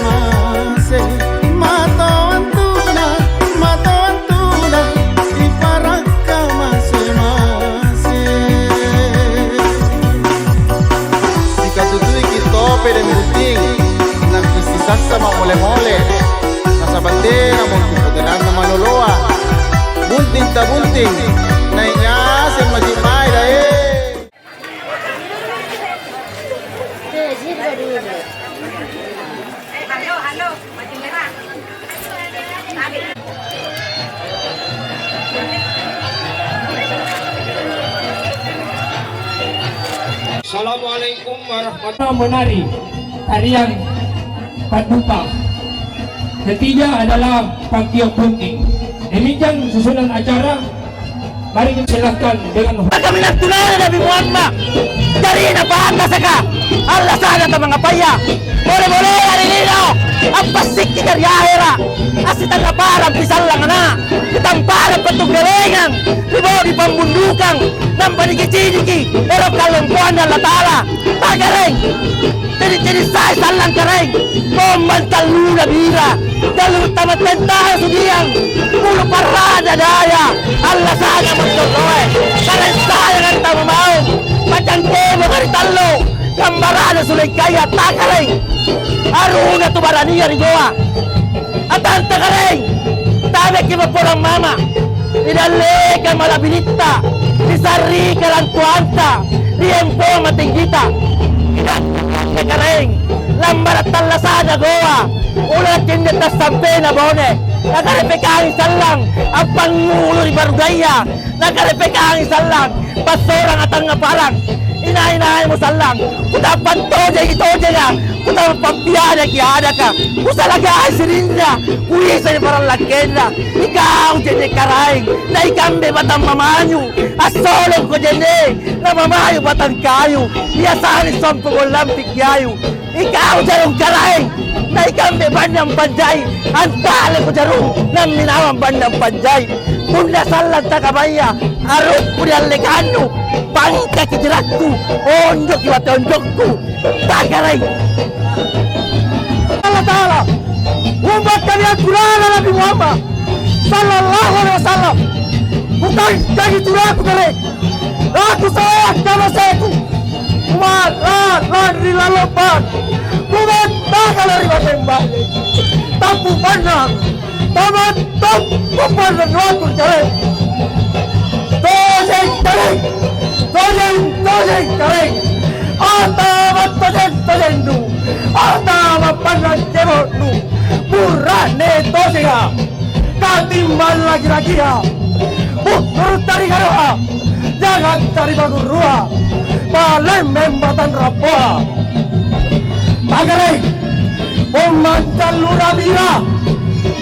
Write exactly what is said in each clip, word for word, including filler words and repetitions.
Mase, matoantuna, matoantuna, iparakka mase-mase. Sikatutuiki tope deng buting, nakisisassa mammole-mole, nasaba' tenamo kupotenanna maloloa. Bunting tabunting, nai' ngaseng maki' mae dae. Assalamualaikum warahmatullahi. Menari tarian Paddupa. Ketiga adalah Pakkio' Bunting. Demikian susunan acara. Mari kita silakan dengan Maka minattunana Nabi Muhammad. Jarina pantasaka. Allah sana tamangapaya. Bole-bolea ri lino. Appassikki ri ahera'. Assitangnga parang pisallangana. Kitamparang patunggelengang. Ri bodi pambundukang. Nampa nikiciniki. Ero' kallongkoanna Allata'ala. Tagareng. Cini'-cini' sai sallang Karaeng, tombang talluna bira, jaluru' tamattentara sudiang, bulu parrada daya, allasanga maccoloe, Karaeng sayanga ri tau mamaung, pacang keboka ri tallo, gambarana suleng kaya takaraeng, aruna tu barania ri goa. Atanta Karaeng, tabeki mappolang mama', ri dallekang mala'biritta, ri sarrika langkoanta, ri empoang matinggita. Ri dallekang Karaeng, lambara' tallasa'na goa, ula cinde tassampena bone, nakarepekangi sallang, appangngulu ri barudaya, nakarepekangi sallang, passorang atangnga parang. Inai-naimo sallang, kutappang tojengi tojenga, kutappang piadaki adaka, kusalagai sirinna, kuisai parallakkenna. Ikau je'ne' Karaeng, na ikambe batang mamanyu, assolongko je'ne', na mamayu batang kayu, biasani sompo gollampi kiayu. Ikau jarung Karaeng, na ikambe bannang panjai, antaleko jarung, namminawang bannang panjai. Punna sallang takabaya, arukku ri allekannu, pangkaki jirakku, onjoki mate onjokku, takaraeng. Allata'ala, umbakkami angkurana Nabi Muhammad, sallallahu alaihi wasallam, kutangkangi turaku Karaeng. Aku sawakka maseku, kumarra-, lanri lalombang, kumattaka lari matembang. Tampu pannang, taman tampu pannang waktu Karaeng. Tojeng Karaeng, tojeng, tojeng Karaeng. Antama tojeng-tojengnu, antama pannang cebo'nu, bura'ne tojenga. Katimbang laki-lakia, butturu' tarigaroa, jangang taribagurrua, palemmeng batang rappoa. Tagareng, pommantang lurabira,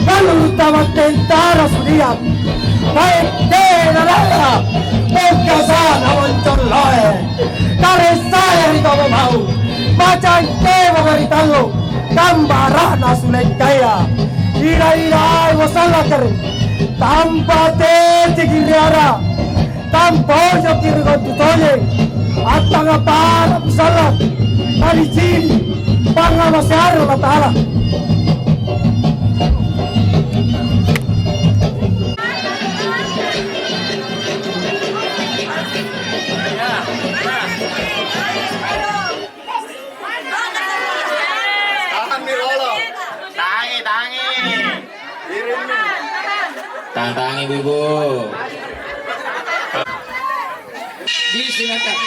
galutta mattentara sudiang, paettena daya, bongkasana moncolloe, karessaya ri tau mau, macang keboka ri tallo, gambara'na suleng kaya. Ira-irai wasallakare, tampa tejeki ri ara, tampa ojoki ri kontu tojeng, attanga para pusalla, talicini, pangngamaseang Allata'ala. Tahanni lolo. Tangi, tangi. Irinni. Tangi, tangi, Ibu. Di silakan.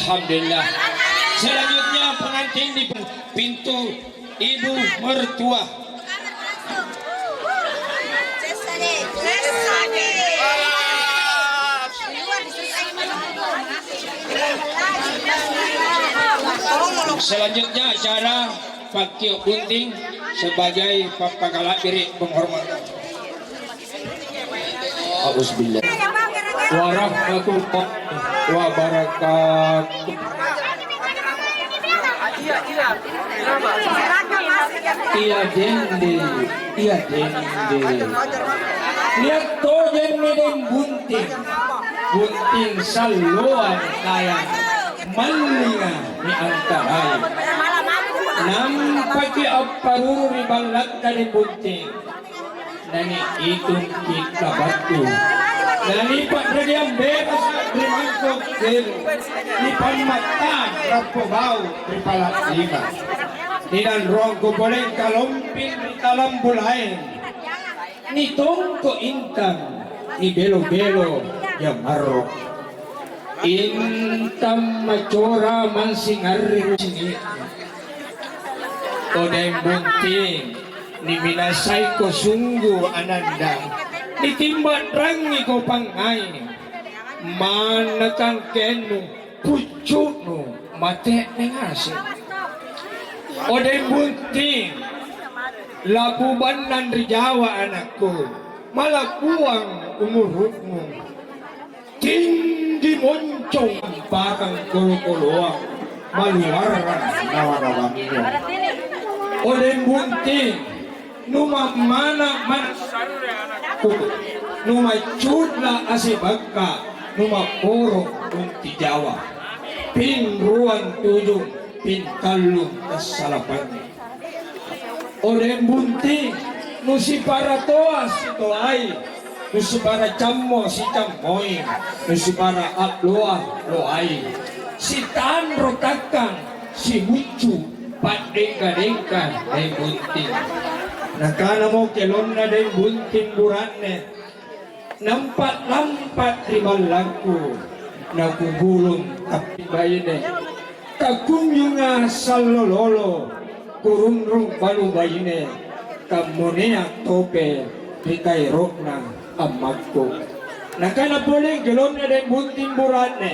Alhamdulillah. Selanjutnya pengantin di pintu ibu mertua. Selanjutnya acara pakkio' bunting sebagai pappakala'biri' penghormatan. A'udzubillah. Warahmatullahi wabarakatuh. Iya dende, iya dende. Nia' tojenni deng bunting, bunting salloang kaya mallinga niangkarai. Nampaki apparuru ri ballatta deng bunting. Nani'itungki' kabattu. Nanipa'radiang berasa ri mangkok belu. Nipammattang rappo bau ri pala' lima. Ninanroangko poleng kalomping ri talang bulaeng. Nitongko' intang, nibelo-belo jamarro. Intang macora mansingarri rusingi. Odeng bunting, niminasaiko sunggu ananda, nitimba'rangiko pangngai, manna cangkennu, puccu'nu, mate'ne ngaseng. Odeng bunting, labu bannang ri Jawa anakku, malakuang umuru'mu. Tinggi moncong ampakang kolo-koloang, maluarrang nawa-nawannu. Odeng bunting, numammana manasarre anakku, numaccu'la asebakka, numapporo unti Jawa. Pinruang tujung, pintallung tassalapangi. Odeng bunting, nusipara toa sitoai, nusipara cammo sicammoi, nusipara a'loa loai, sitanro takkang, sibuccu pa'dengka-dengka, deng bunting. Nakanamo kelonna deng bunting buranne, Nampa' lampa' ri ballakku, nakugulung tappi baine, kakunjunga sallo lolo, kurunrung balu baine, kammonea tope ri taero'na ammakku. Nakana pole gelonna deng bunting buranne,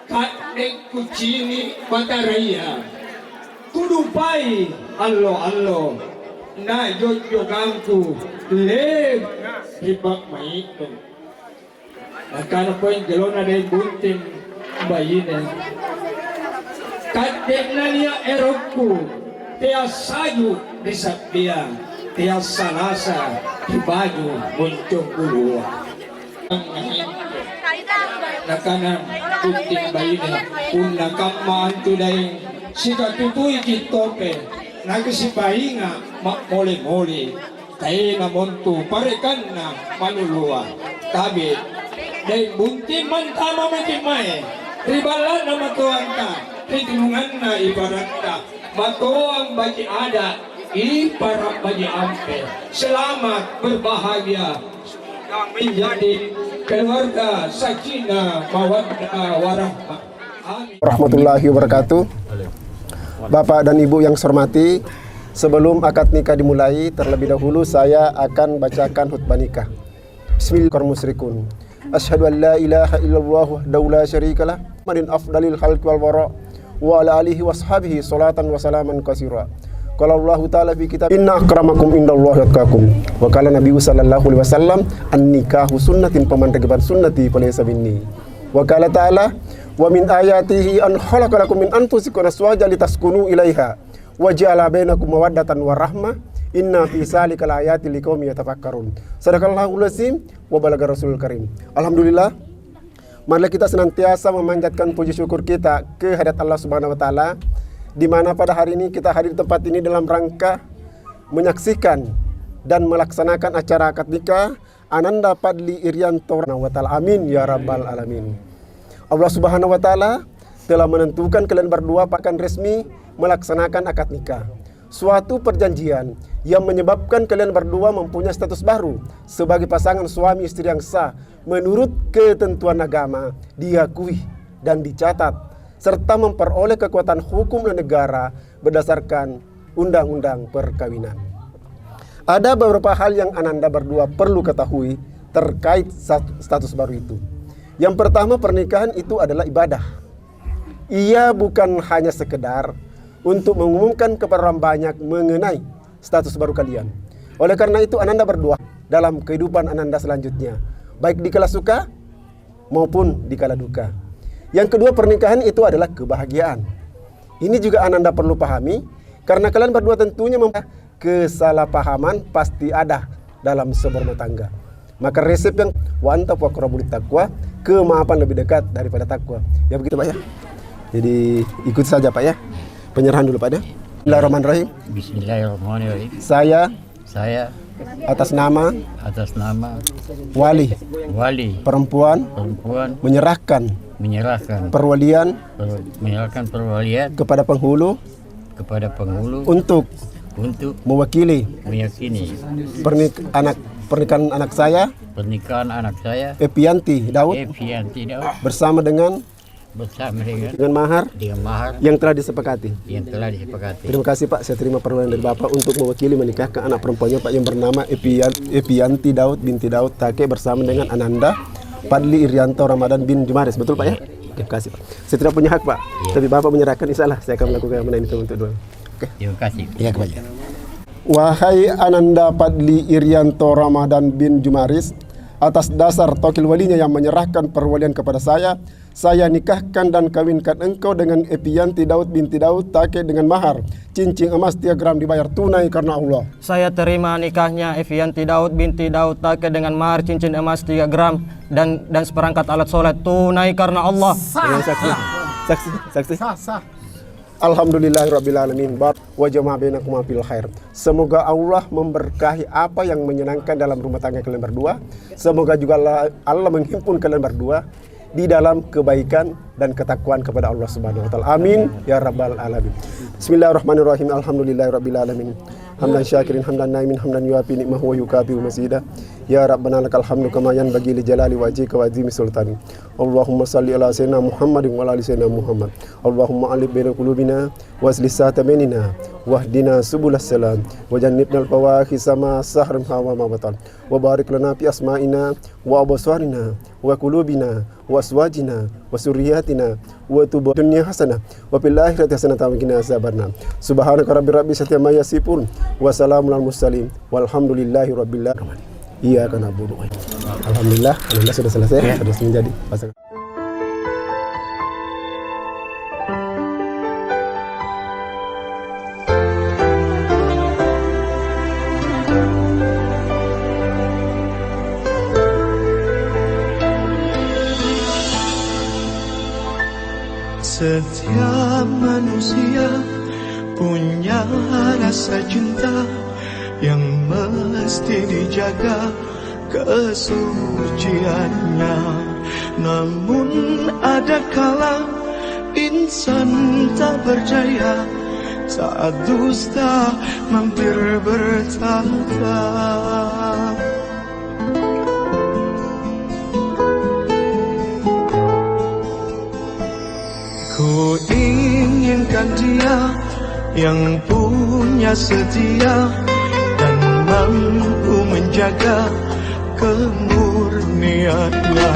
Ka'de' kucini' Bataraya, kudupai allo-allo, na jojokangku le'ba' ri pa'mai'nu. Nakana poeng gelonna deng bunting baine, "Ka'de' nania' erokku, teassaju ri sa'bia, teassalasa ri baju moncong ulua." Nakana bunting baine, "Punna kamma antu daeng, sikatutuiki' tope, nakisipainga' ma'mole-mole, taena montu parekanna maloloa. Tabe', daeng bunting mantama' maki' mae ri balla'na matoanta, ri tununganna ibaratta." Matoang baji' ada', ipara' baji' ampe. Selamat berbahagia menjadi keluarga sakinah mawaddah warahmah. Amin. Warahmatullahi wabarakatuh. Bapak dan Ibu yang saya hormati, sebelum akad nikah dimulai, terlebih dahulu saya akan bacakan khutbah nikah. Bismillahirrahmanirrahim. Asyhadu an la ilaha illallah wahdahu la syarikalah, Muhammadin afdalil khalqi wal bara, wa ala alihi wa ashabihi salatan wa salaman katsira. Qala Allahu ta'ala fi kitab, "Inna akramakum indallahi atqakum." Wa qala Nabi sallallahu alaihi wasallam, "An-nikahu sunnatin faman ragiba an sunnati falaysa minni." Wa qala ta'ala, "Wa min ayatihi an khalaqa lakum min anfusikum azwajan litaskunu ilaiha." "Wa ja'ala bainakum mawaddatan wa rahmah, inna fi dzalika laayatil liqaumin yatafakkarun." Sadaqallahul azim wa balaga rasulul karim. Alhamdulillah, marilah kita senantiasa memanjatkan puji syukur kita ke hadirat Allah Subhanahu wa Ta'ala, di mana pada hari ini kita hadir di tempat ini dalam rangka menyaksikan dan melaksanakan acara akad nikah Ananda Fadli Irianto wa Ta'ala. Amin ya rabbal alamin. Allah Subhanahu wa Ta'ala telah menentukan kalian berdua akan resmi melaksanakan akad nikah. Suatu perjanjian yang menyebabkan kalian berdua mempunyai status baru sebagai pasangan suami istri yang sah menurut ketentuan agama, diakui dan dicatat serta memperoleh kekuatan hukum dan negara berdasarkan undang-undang perkawinan. Ada beberapa hal yang Ananda berdua perlu ketahui terkait sat-, status baru itu. Yang pertama, pernikahan itu adalah ibadah. Ia bukan hanya sekedar untuk mengumumkan kepada orang banyak mengenai status baru kalian. Oleh karena itu, Ananda berdua dalam kehidupan Ananda selanjutnya, baik di kala suka maupun di kala duka. Yang kedua, pernikahan itu adalah kebahagiaan. Ini juga Ananda perlu pahami, karena kalian berdua tentunya mem-, kesalahpahaman pasti ada dalam sebuah rumah tangga. Maka resep yang wanta puakkoro buli takwa, kemaafan lebih dekat daripada takwa. Ya begitu, Pak, ya. Jadi ikuti saja, Pak, ya. Penyerahan dulu, Pak, ya. Bismillahirrahmanirrahim. Bismillahirrahmanirrahim. Saya Saya atas nama atas nama wali wali perempuan perempuan menyerahkan menyerahkan perwalian per-, menyerahkan perwalian kepada penghulu kepada penghulu untuk untuk mewakili meyakini pernik-, anak, pernikahan anak saya pernikahan anak saya Epianti Daud Epianti Daud bersama dengan bersama dengan dengan mahar dengan mahar yang telah disepakati. Yang telah disepakati. Terima kasih, Pak, saya terima permohonan dari Bapak untuk mewakili menikahkan anak perempuannya, Pak, yang bernama Epian-, Epianti Daud binti Daud Take bersama dengan Ananda Padli Irianto Ramadan bin Jumaris. Betul, Pak, ya? Terima kasih, Pak. Saya tidak punya hak, Pak. Iya. Tapi Bapak menyerahkan, insya Allah saya akan melakukan yang benar itu untuk dua. Oke. Terima kasih. Iya, kembali. Wahai Ananda Padli Irianto Ramadan bin Jumaris, atas dasar tokil walinya yang menyerahkan perwalian kepada saya, saya nikahkan dan kawinkan engkau dengan Epianti Daud binti Daud Take dengan mahar cincin emas tiga gram dibayar tunai karena Allah. Saya terima nikahnya Epianti Daud binti Daud Take dengan mahar cincin emas tiga gram dan, dan seperangkat alat sholat tunai karena Allah. Dengan saksi, saksi, saksi. Sah, sah. Alhamdulillahirabbil alamin. Bar-, wa jama'a bainakuma fil khair. Semoga Allah memberkahi apa yang menyenangkan dalam rumah tangga kalian berdua. Semoga juga Allah, Allah menghimpun kalian berdua di dalam kebaikan dan ketakwaan kepada Allah Subhanahu wa taala. Amin ya rabbal alamin. Bismillahirrahmanirrahim. Alhamdulillahirabbil alamin. Hamdan syakirin, hamdan naimin, hamdan yuafi ni'mahu wa yukafi'u mazida. Ya Rabbana lakal hamdu kama yanbaghi li jalali wajhika wa azimi sultani. Allahumma salli ala sayyidina Muhammadin wa ala ali sayyidina Muhammad. Allahumma alif baina qulubina wa aslih zata bainina wahdina subulas salam wa jannibnal fawahisha ma zahara minha wa ma batan. Wa barik lana fi asma'ina wa absarina wa qulubina wa azwajina wa dzurriyyatina wa tub dunya hasanah wa fil akhirati hasanah wa qina azabannar. Subhanaka rabbi rabbi izzati amma yasifun wa salamun alal mursalin walhamdulillahi rabbil alamin. Iyyaka na'budu wa iyyaka nasta'in. Alhamdulillah, alhamdulillah sudah selesai, ya, sudah menjadi pasangan. Setiap manusia punya rasa cinta yang mesti dijaga kesuciannya. Namun ada kala insan tak berdaya saat dusta mampir bertata. Ku inginkan dia yang punya setia dan mampu menjaga kemurniannya.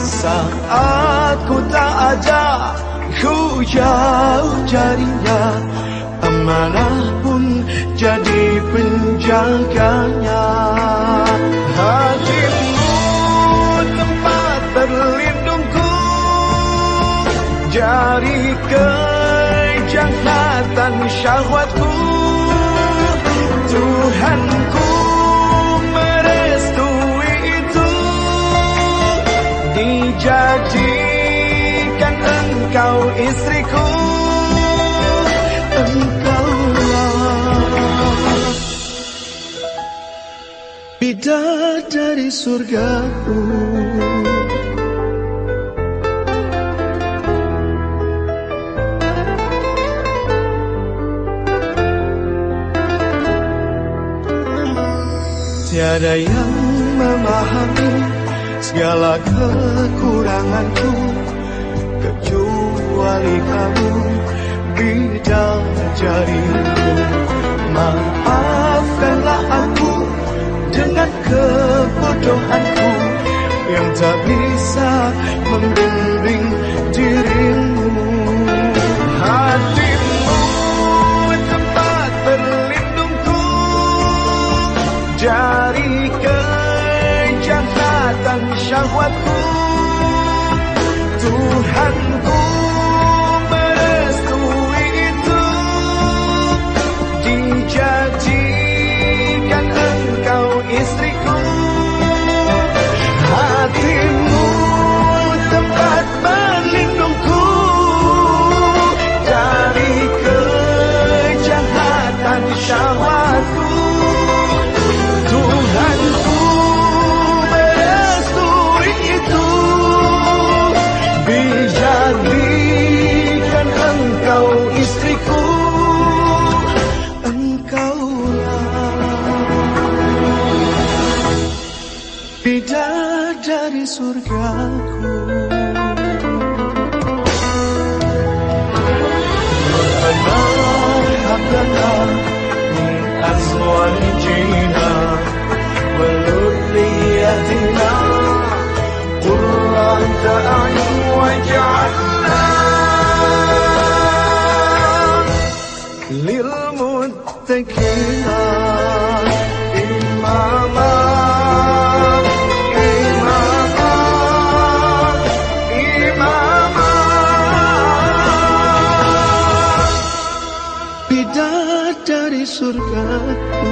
Saat ku tak ada, ku jauh darinya, amanah pun jadi penjaganya. Hatimu tempat berlindungku dari kejahatan syahwatku. Tuhanku merestui itu, dijadikan engkau istriku. Engkaulah bidadari surgaku. Tiada yang memahami segala kekuranganku, kecuali Wali kamu, bidang jariku, maafkanlah aku dengan kebodohanku yang tak bisa membimbing dirimu. Hatimu tempat berlindungku dari kejahatan syahwatku. Tuhanku merestui itu, dijadikan engkau istriku. Hatimu tempat berlindungku dari kejahatan syahwatku. Tuhanku merestui itu, dijadikan engkau istriku. Engkaulah bidadari surgaku. Rabbana hab lana min azwajina wa dzurriyyatina qurrata a'yun waj'alna lil muttaqina imama, imama, imama. Bidadari surgaku.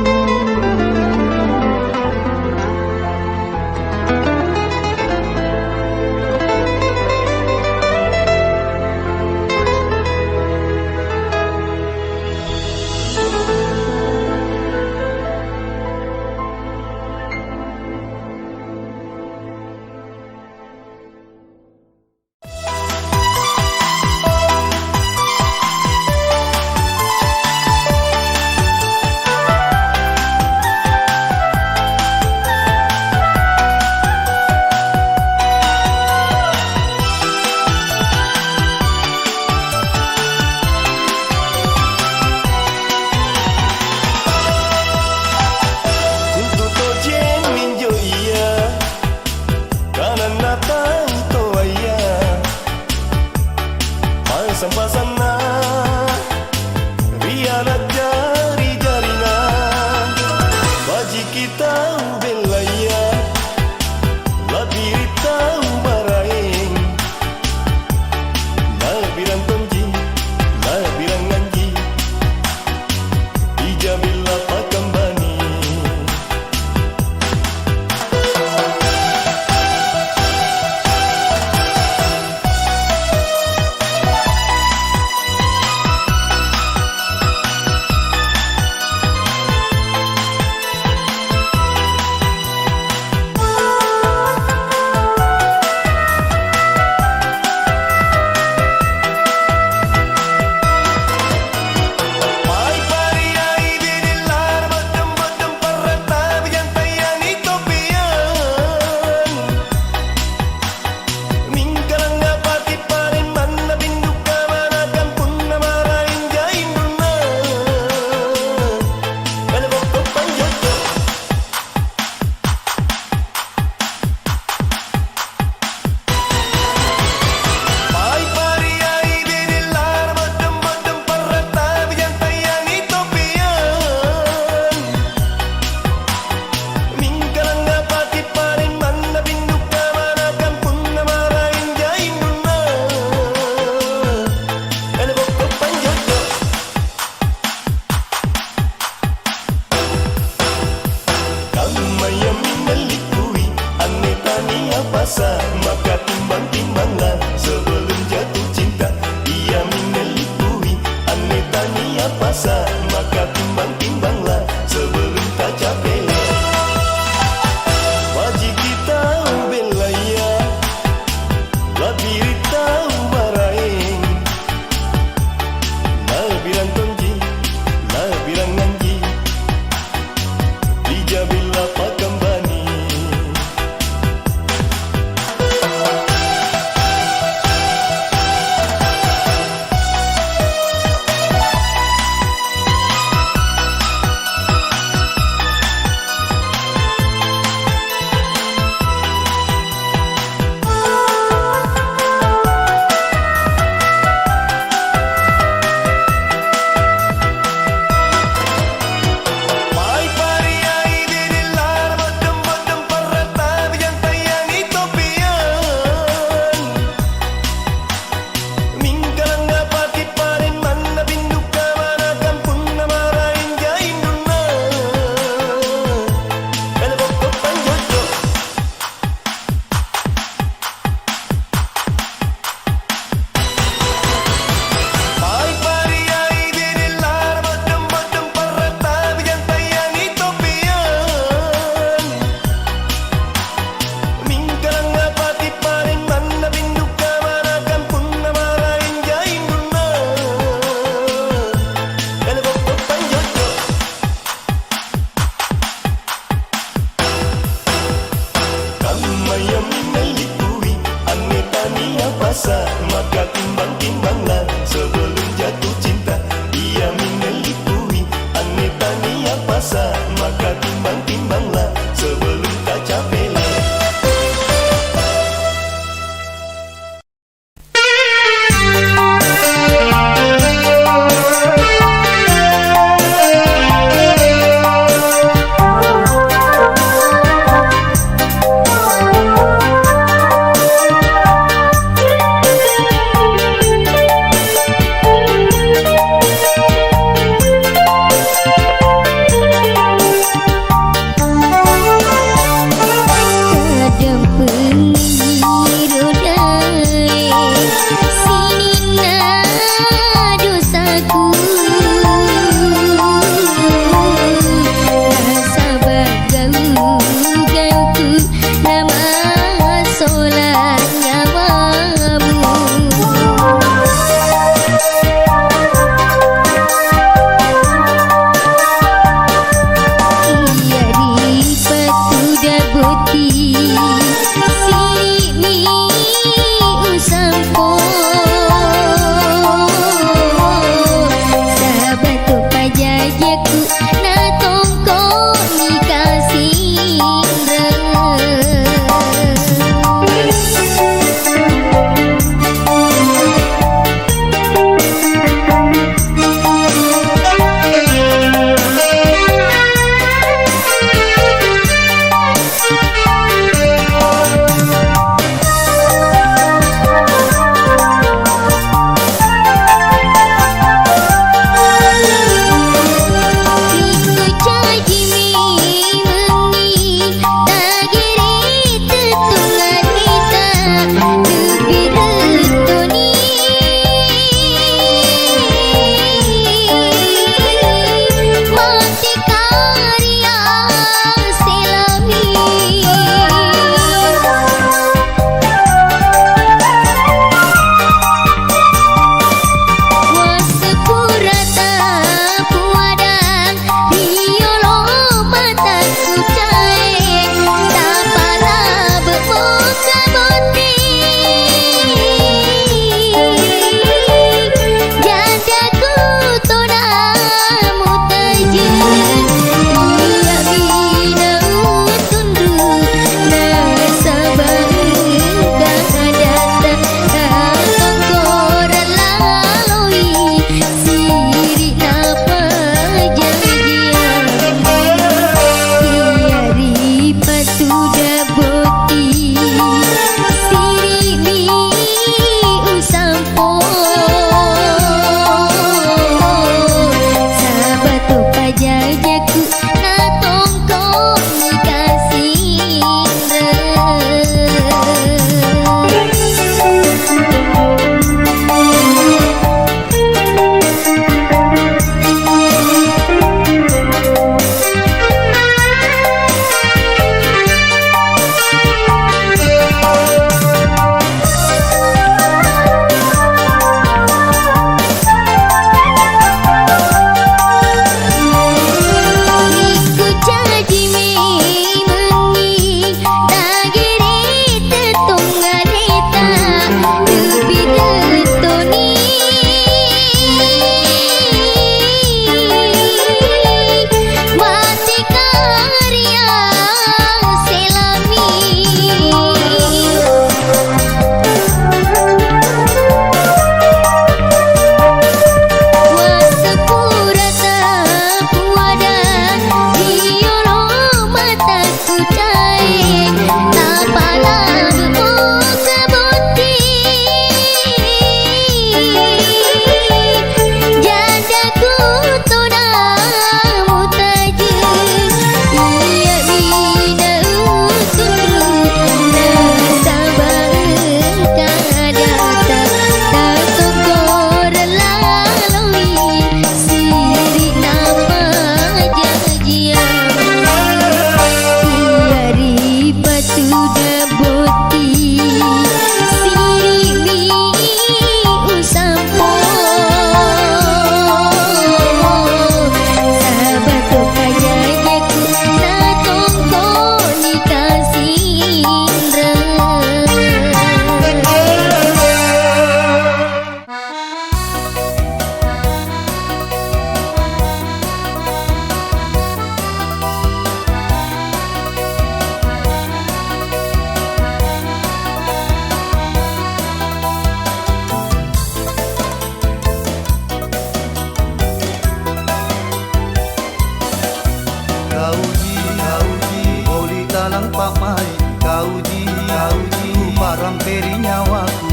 Mai kauji, kauji, kuparamperi nyawaku,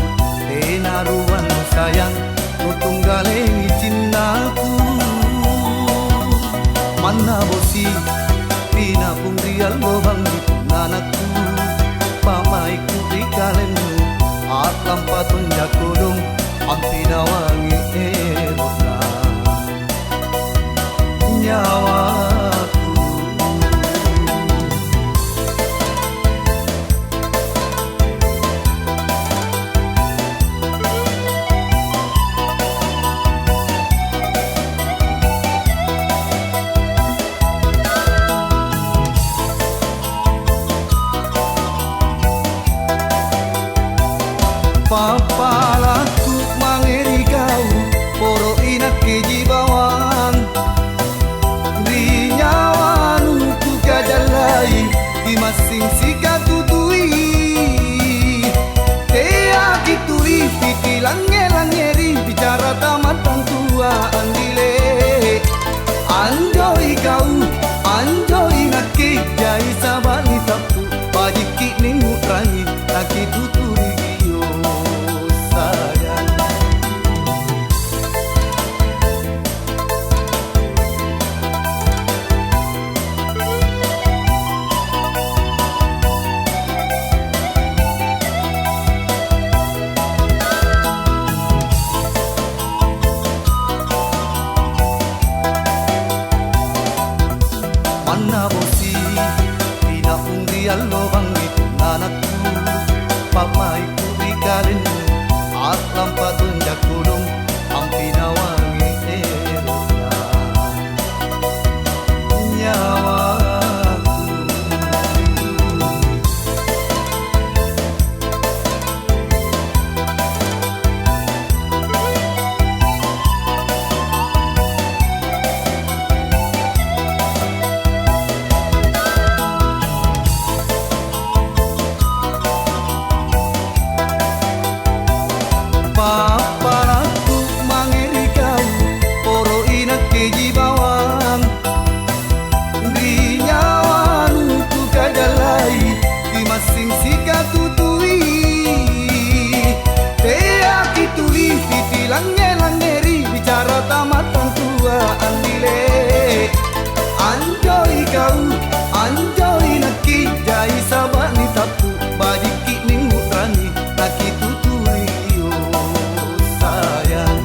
tena ruannu sayang, nutunggalengi cinnaku. Manna bosi, pinapung ri allo bangngi punanakku, pamaikku ri kalennu, a'lampa tonja kodong, ampinawangi ero'na nyawaku. Pappalakku mange ri kau, poro inakkeji bawang. Ri nyawanu kukajallai, kimassing sikatutui. Teaki tuli titilangnge-langngeri, bicara tamang tantua andile. Anjoi kau, anjoi nakke, jai saba'ni tappu, bajikki ningu'rangi, nakituturi kio sayang. Manna bosi, pinapung ri allo bangngi punanakku, pa'maikku ri kalennu, a'lampa tonja kodong, ampinawangi ero'na nyawaku. Pappalakku mange ri kau, poro inakkeji bawang. Ri nyawanu kukajallai, kimassing sikatutui. Teaki tuli titilangnge-langngeri, bicara tamang tantua andile. Anjoi kau, anjoi nakki, jai saba'ni tappu, bajikki ningu'rangi, nakituturi kio sayang.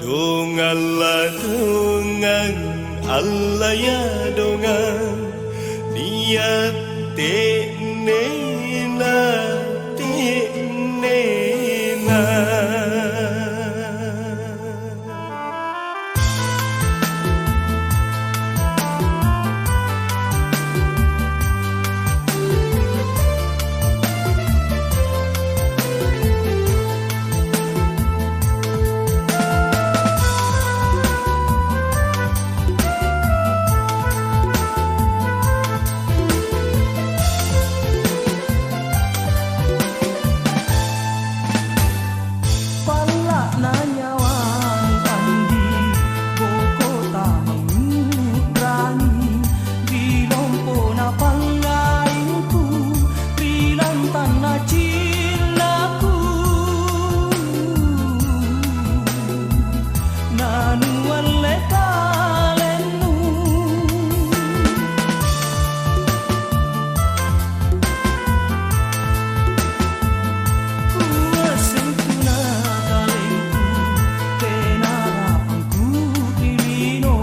Dongang-ladongang, allaya dongang, nia' te'nena, te'nena. Palla'na nyawang andi', boko tamang u'rangi, ri lompona pangngaingku, ri lantanna cillaku. Nanualle kalennu. Kuasseng tuna kalengku, tena rapangku ri lino,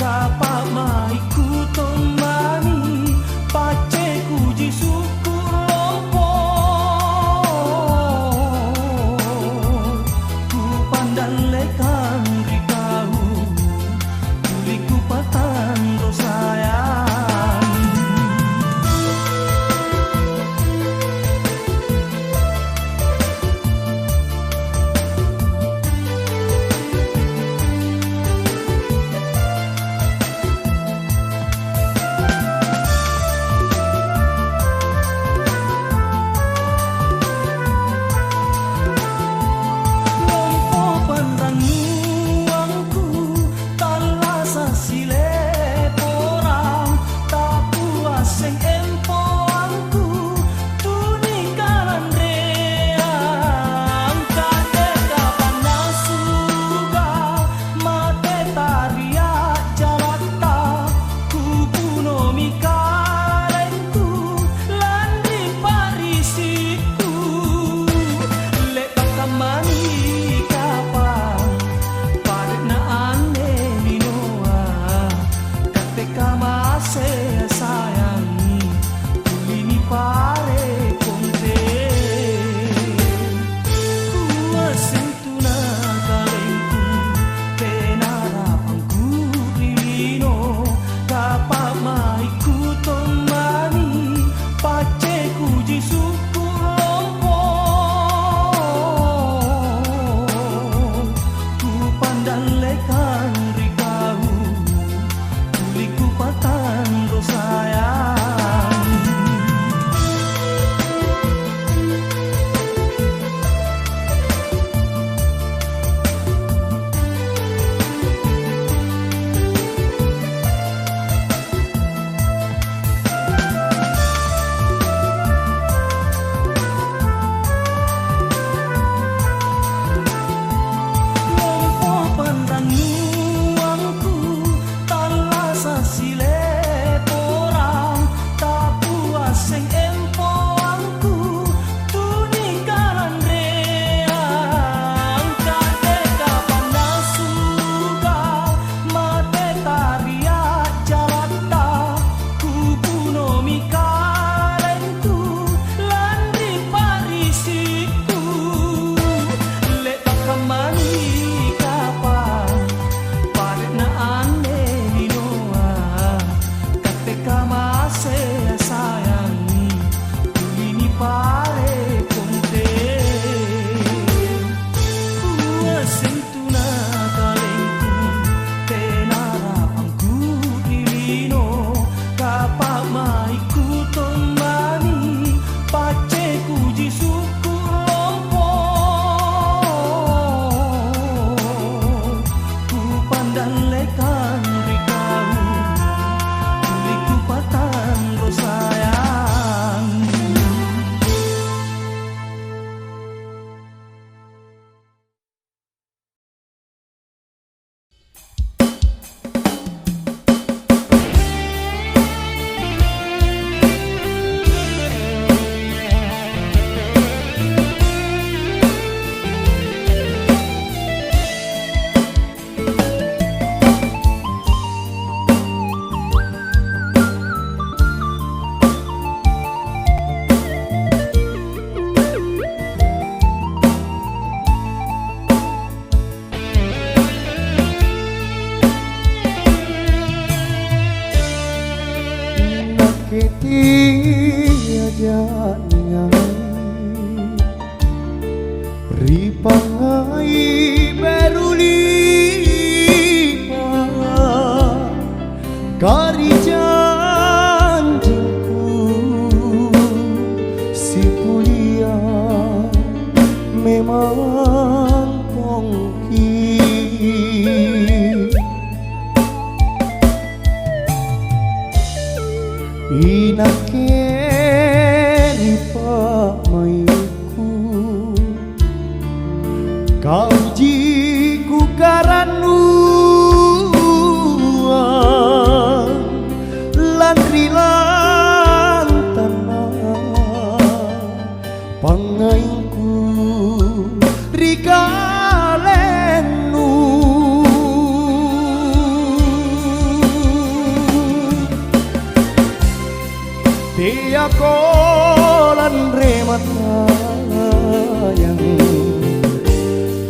kapa maikku tommami, pacceku Jisu. Kullompo, kupandallekang ri Kau, tuli kupatanro sayang. Lompo panrannuangku, tallasa' sileporang, tapuasseng empoangku, tuni kalanreang, kate kapanna suga, mate taria' jalatta, kubunomi kalengku, lanri pa'risikku. Le'ba' kammani kapang, pare'na anne linoa, katte kamase sayang, tuli nipare' konre. Kuasseng tuna kalengku, tena rapangku ri lino, kapa maikku tommami, pacceku Jisu kullompo. Kupandallekang ri Kau, tuli kupatanro sayang. Lompo panrannu Ri pangngai beru lipa, kari janjingku sipulia memang tongki. Inakke ri pa'maikku, kauji kukarannuang lanri lantana. Pangngaingku ri kalennu, teako lanre matayang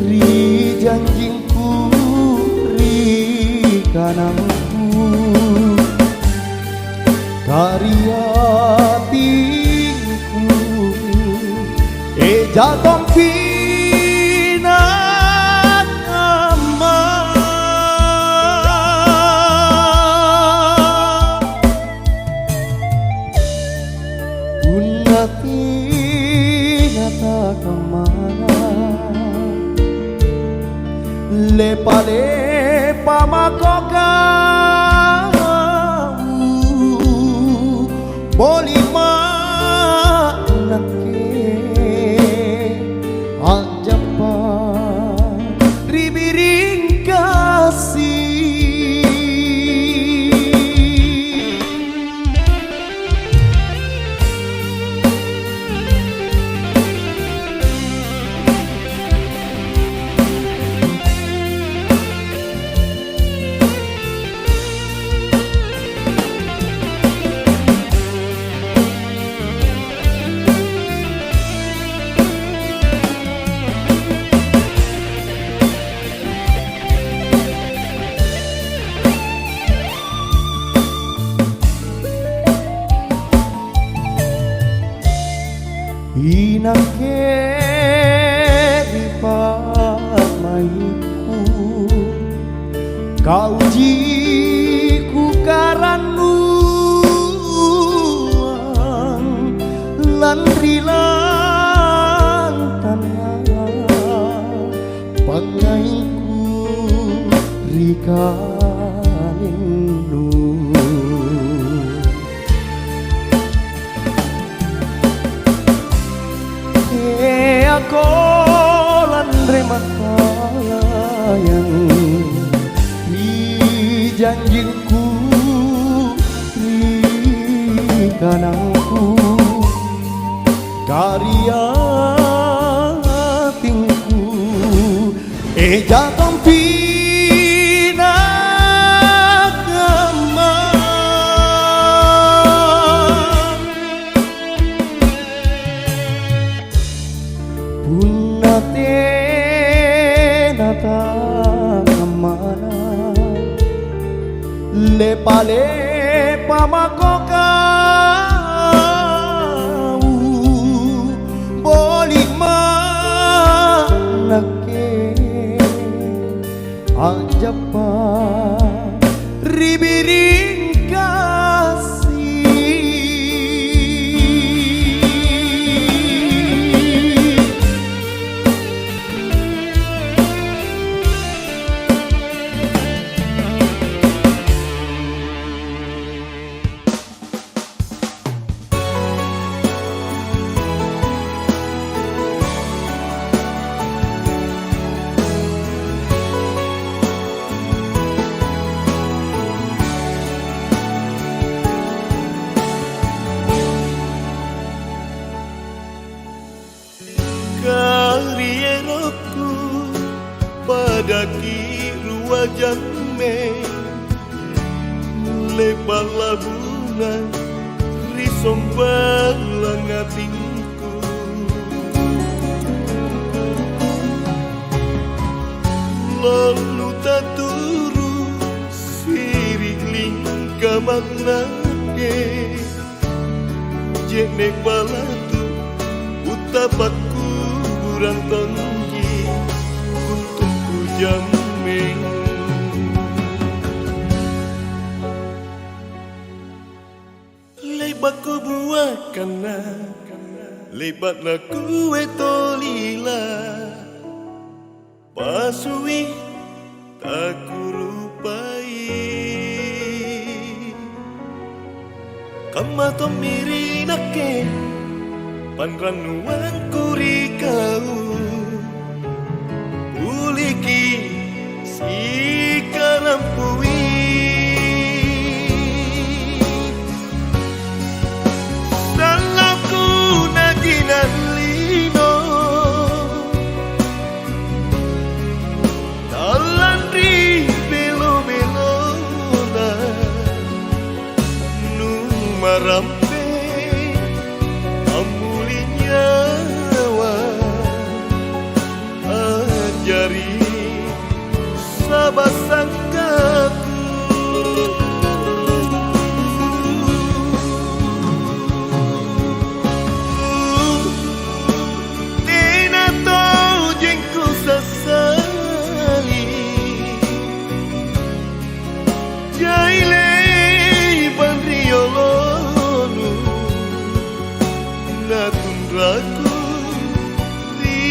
ri janjingku, ri kanangku. Kari atingku, eja tompi nakamma. Punna tena takammana, lepa-lepa mako kau, boli ma' nakke a'jappa ri biring kasi. Inakke ri pa'maikku, kauji kukarannuang lanri lantana. Pangngaingku ri kalennu. Teako lanre matayang ri janjingku, ri kanangku, kari atingku. Eja tompi nakamma. Punna tena takammana, lepa-lepa mako kau, boli ma' nakke a'jappa ri biring kasi. Karierokku padaki rua jammeng, le'ba' labungang ri sombalang atingku. Lollu taturu' siri' lingkamang nakke. Je'ne' balatu, butta pakkuburang tonji, untu' kujammeng. Le'ba' kubuakanna, le'ba'na kuwe tolila. Pasui takurupai. Kamma tommi ri nakke, panrannuangku ri kau. Uliki sikarampui. Salloku nakinallino, tallanri belo-belona, numarampe ammuli nyawa. A'jari saba' sanggaku. Tena tojeng kusassali. Jai le'bang riolonu, natunraku ri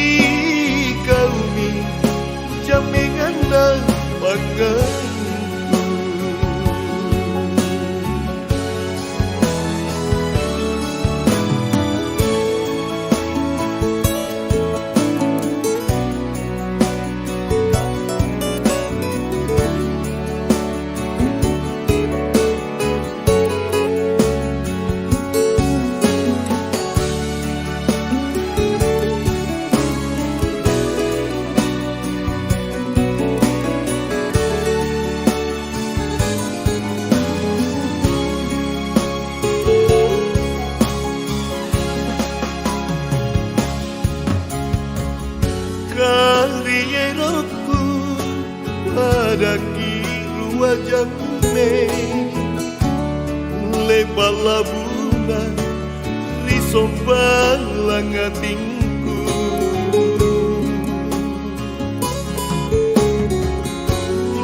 kaumi jammenganna panggangku. Karierokku padaki rua jammeng, le'ba' labuna ri sombalang atingku.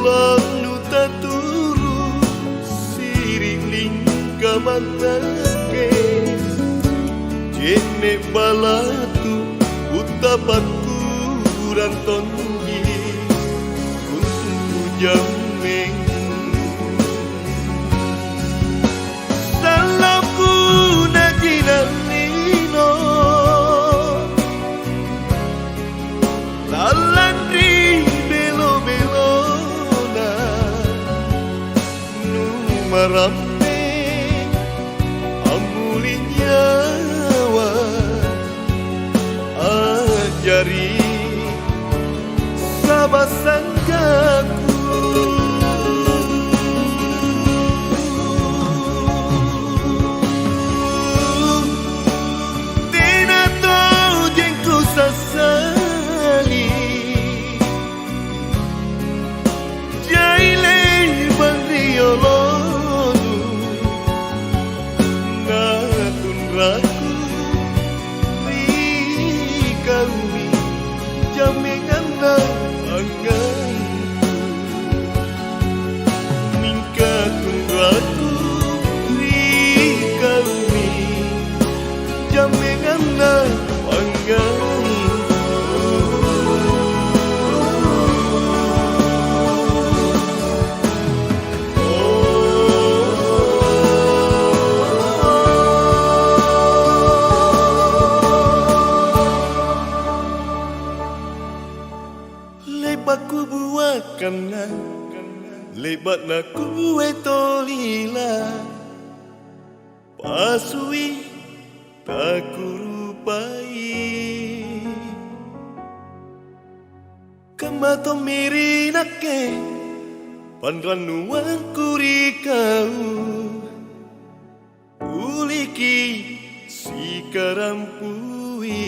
Lanu taturu' siri'ling kamannake, je'ne' balatu butta pakkuburang tonji untu' jammeng. Salloku nakinallino, tallanri belo-belona, numarampe ammuli nyawa. A'jari saba' sanggaku. Tena tojeng kusassali. Jai le'bang riolonu, natunraku ri kaumi jammenganna panggangku. Mingka tunraku ri kaumi jammenganna panggangku. Le'ba' kubuakanna, le'ba'na kuwe tolila. Pasui takurupai. Kamma tommi ri nakke, panrannuangku ri kau, uliki sikarampui.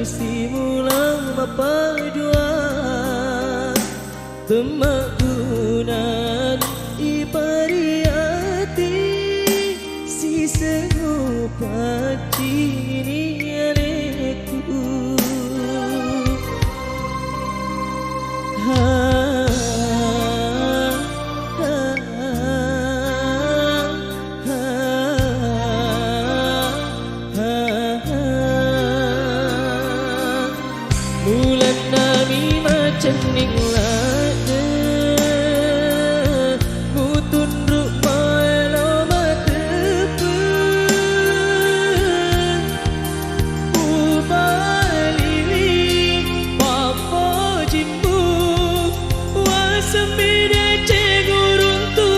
Simulang mappaduang, temmagunang ipariati, sisengu paccini alekku. Ha, ha, ha. Mulannami macenning la'de, mutunru' maelo mateppe. Ubaliwi pappojimmu, wasemmi deceng uruntu,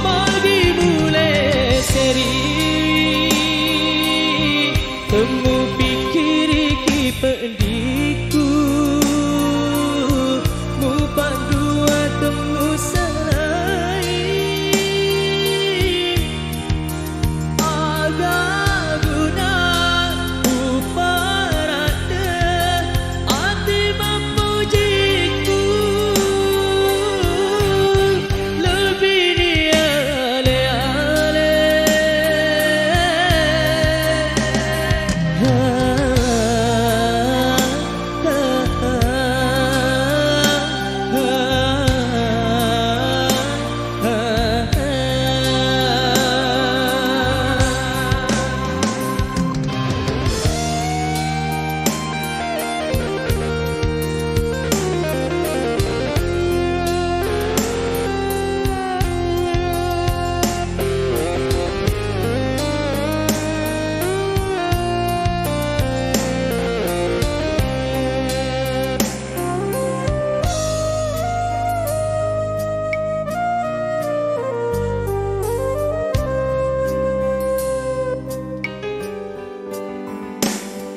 magi muleseri, temmupikkiriki pe'diku, mupa'dua temmusalai. Agaguna upara'de ati mappujikku, lebbi niale-ale.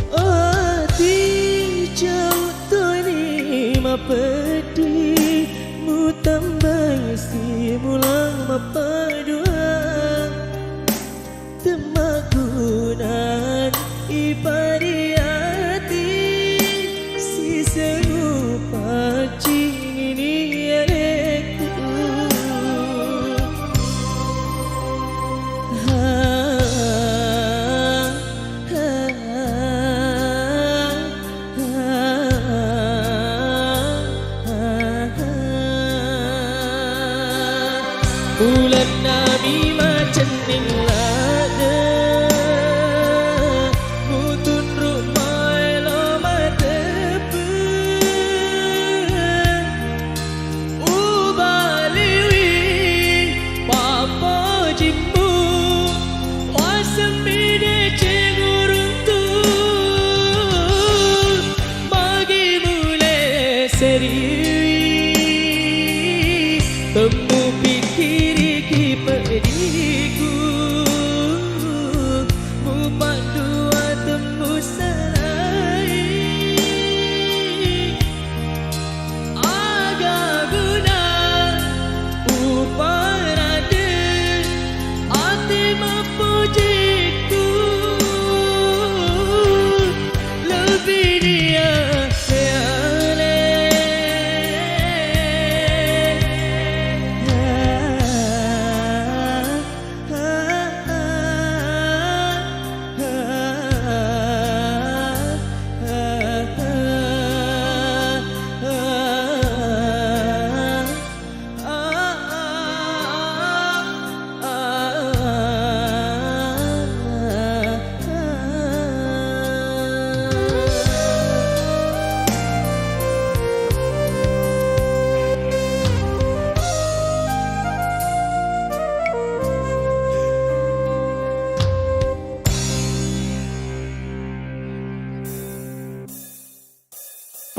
Ati jauh toni mapeddi, mutambai simulang mappaduang. Temmagunang ipariati, sisengu paccini alekku. Ha, ha, ha. Ulannami macenning la'de, mutunru' maelo mateppe. Ubaliwi pappojimmu, wasemmi deceng uruntu, magi muleseri, temmupikkiriki pe'diku, mupa'dua temmusalai. Agaguna upara'de ati mappujikku, lebbi niale-ale.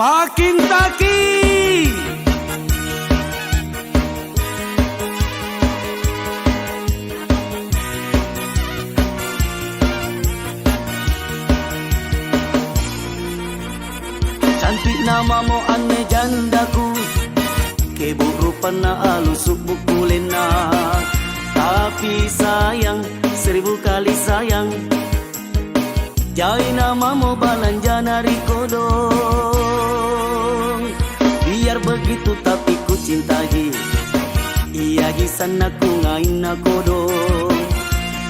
Pakintaki! Cantikna mamo anne jandaku, kebo' rupanna alusu' bukkulenna. Tapi sayang, seribu kali sayang, Jaina mamo balanjana ri kodong. Biar begitu tapi kucintaji. Iaji sannakku ngainna kodong.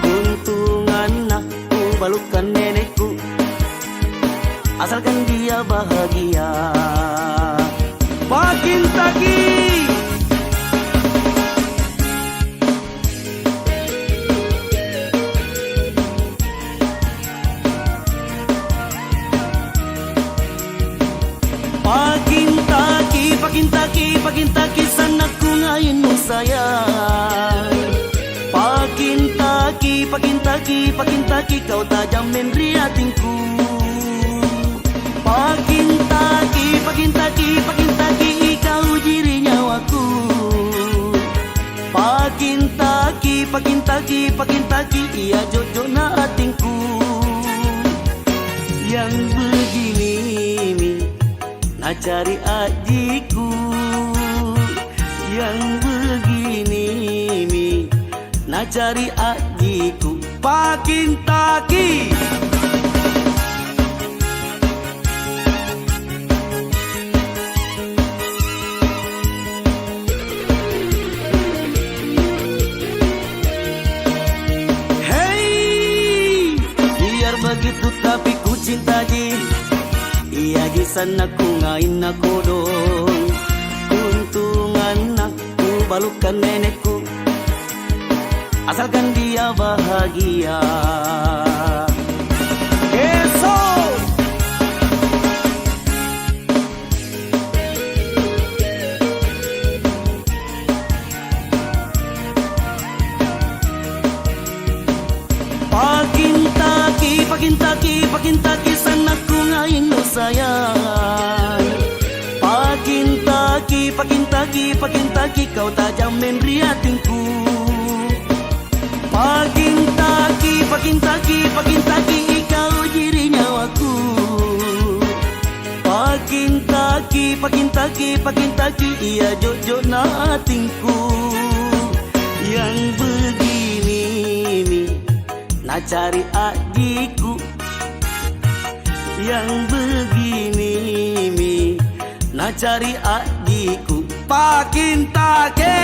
Keuntunganna kubalukkan nenekku. Asalkan dia bahagia. Pakintaki. Pakintaki, pakintaki, pakintaki sannakku ngainnu sayang. Pakintaki, pakintaki, pakintaki kau tajammen ri atingku. Pakintaki, pakintaki, pakintaki ikau jiri nyawaku. Pakintaki, pakintaki, pakintaki ia jo'jo'na atingku. Yang begini mi nacari ajiku. Yang begini mi nacari ajiku. Pakintaki. Hei, biar begitu tapi kucintaji. Iaji sannakku ngainna kodong. Keuntunganna kubalukkan nenekku. Asalkan dia bahagia. Eso. Pakintaki, pakintaki, pakintaki sannakku ngainnu sayang. Pakintaki, pakintaki, pakintaki kau tajammen ri atingku. Pakintaki, pakintaki, pakintaki ikau jiri nyawaku. Pakintaki, pakintaki, pakintaki ia jo'jo'na atingku. Yang begini mi nacari ajiku. Yang begini mi nacari ajiku. Pakintake.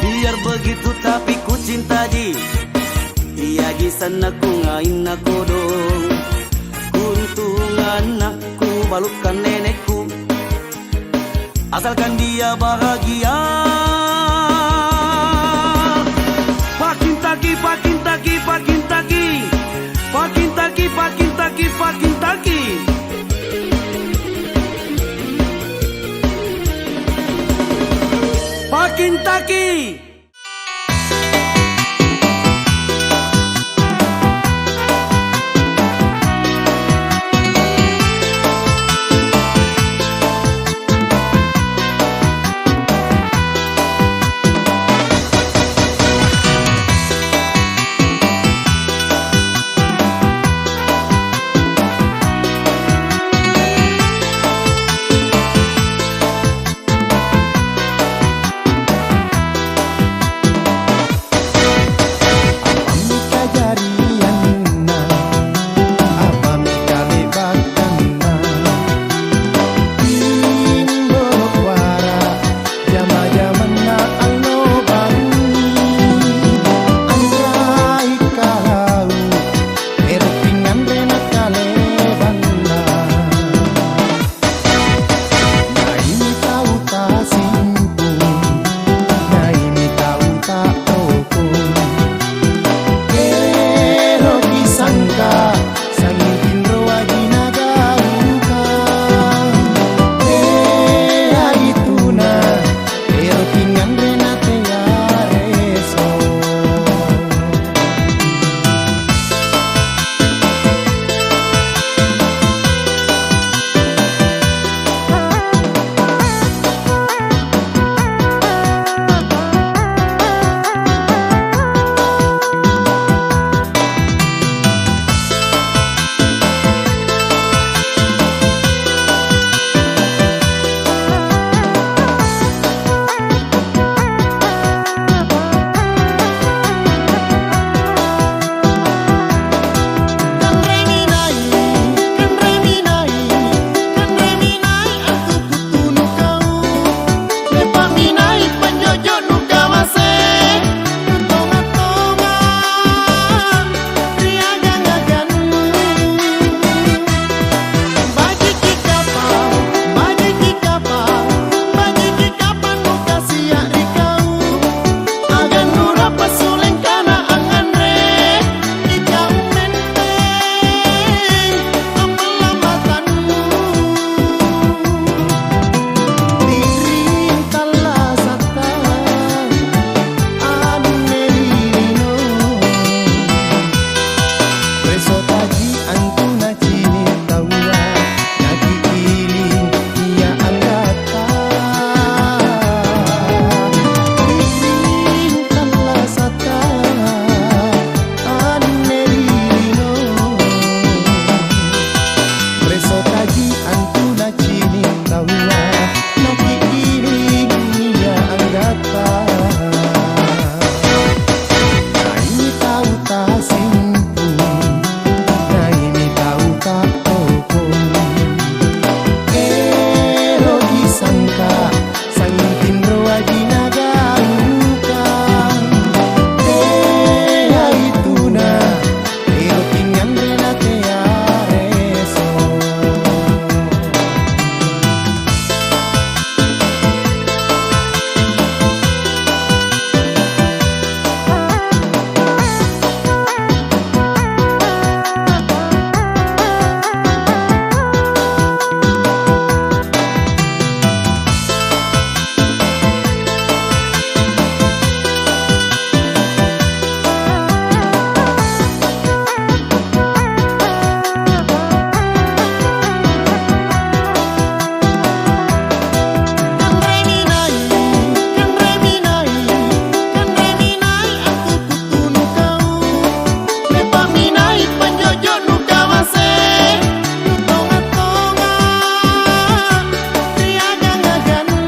Biar begitu tapi kucintaji. Iaji sannakku ngainna kodong. Keuntunganna kubalukkan nenekku. Asalkan dia bahagia. Pakintaki, pakintaki, pakintaki. Pakintaki, pakintaki, pakintaki. Pakintaki. Resotaji antu nacini' taua, naki'iling ia anggatta. Ri tallasata anne ri lino. Resotaji antu nacini' taua, naki'iling ia anggatta. Naimi tau tasimpu, naimi tau ta'tokong. Ero'ji sangka, sangnging tinroaji nagaukang. Teai tuna, ero' kinganre na teareso. Kanremi nai, kanremi nai, kanremi nai, aku kutunu kau. Le'ba'mi nai panjo'jo'nu kawase, nutonga-tonga ri agang-agannu.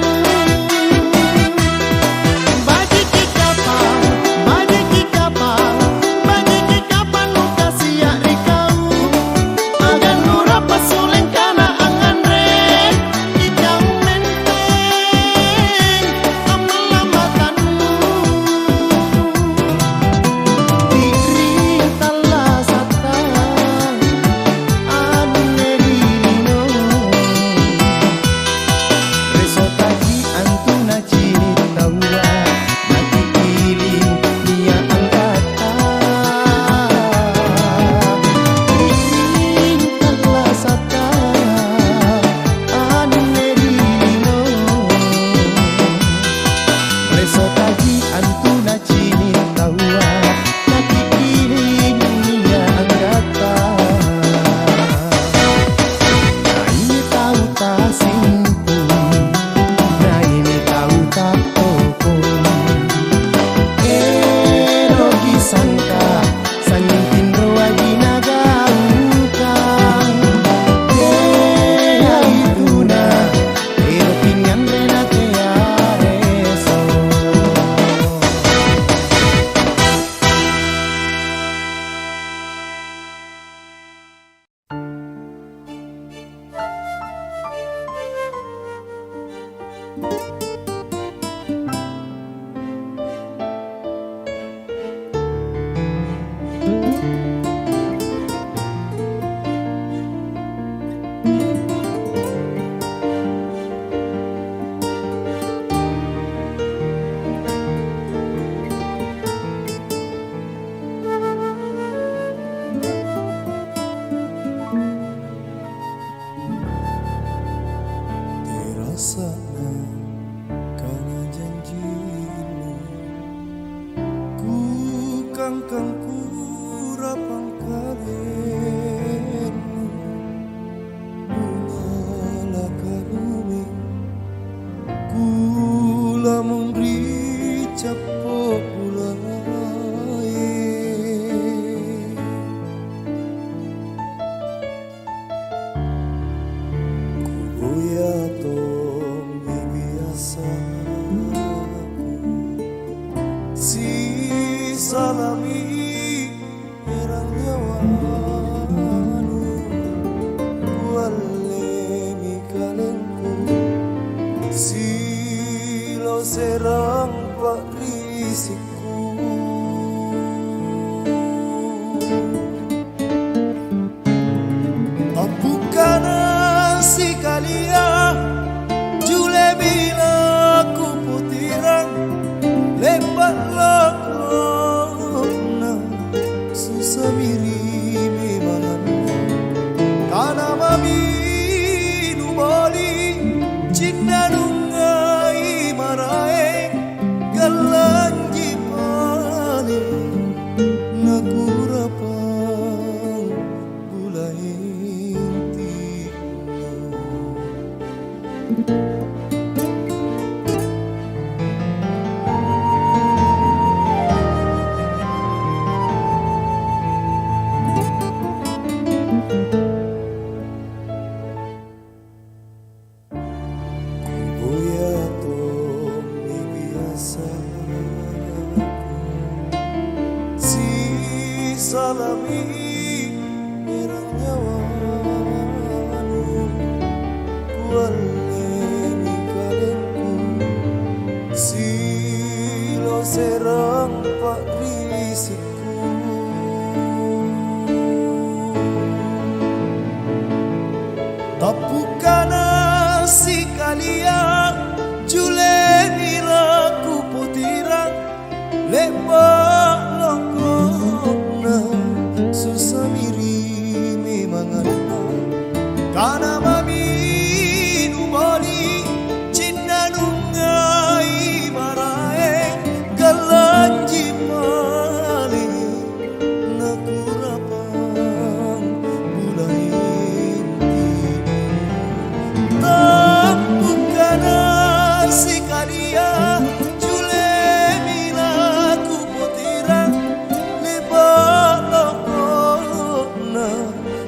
Bajiki kapang, bajiki kapang, bajiki kapang nukasia' ri kau. Agannu rapassuleng kana angnganre, ikau menteng ammallambatannu. Ti'ring tallasatta anne ri lino. Resotaji antu nacini' taua, naki'iling nia' anggatta. Ri tallasata anne ri lino. Resotaji antu nacini' taua, naki'iling nia' anggatta. Naimi tau tasimpu, naimi tau ta'tokong. Ero'ji sangka, sangnging tinroaji nagaukang. Teai tuna, ero' kinganre na teareso. Terasa'na kana janjinnu, kukangkang kurapang kalennu, nunala karumeng, kulamung ri cappo bulae. Kuboya tommi biasaku, sisalami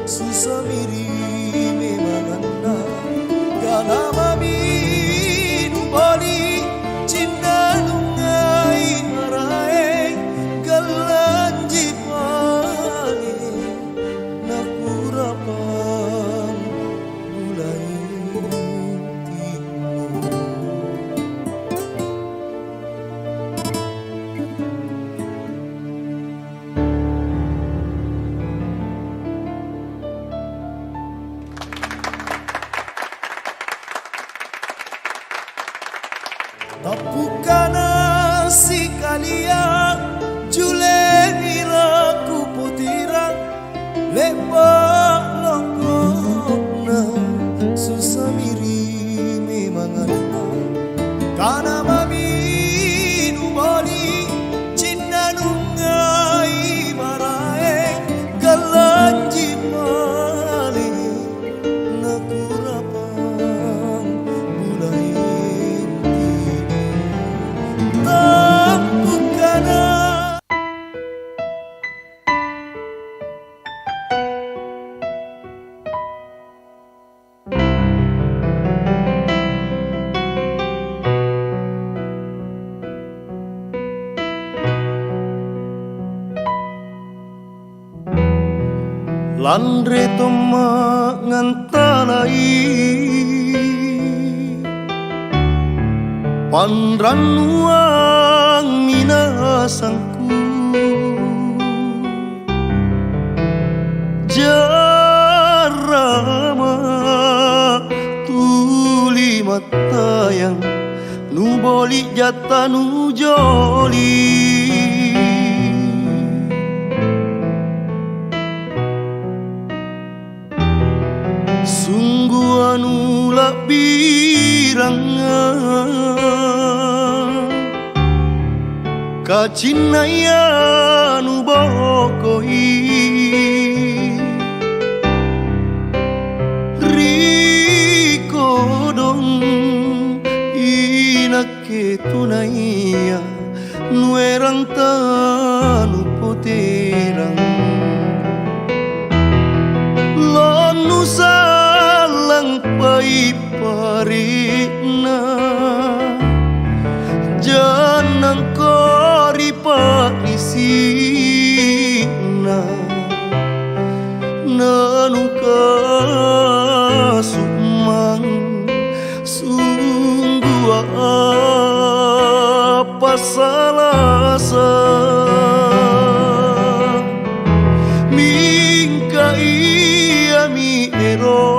Susami ri memanganna, kana mami nuboli, cinna nungai maraeng, gallanji pale, nakurapang bulaeng timbo. Tappukana sikalia, julemi raku putira, le'ba' longkona, susami ri memanganna. Kana mami nuboli, cinna nungai maraeng, gallanji pale, nakurapang bulaeng timbo. Tappukana. Lanre tomma' ngantalai panrannuang minasangku. Jarrama' tuli mattayang, nuboli' jatta nujoli. Sunggu anu la'biranga, kacinnaya nubokoi ri kodong inak- Ketunaya nuerang tanupoterang, lannusallang pai-pari'na, jannangko ri pa'risi'na, nanukasu'mang. Sungguh apa salasa, mingka iami ero'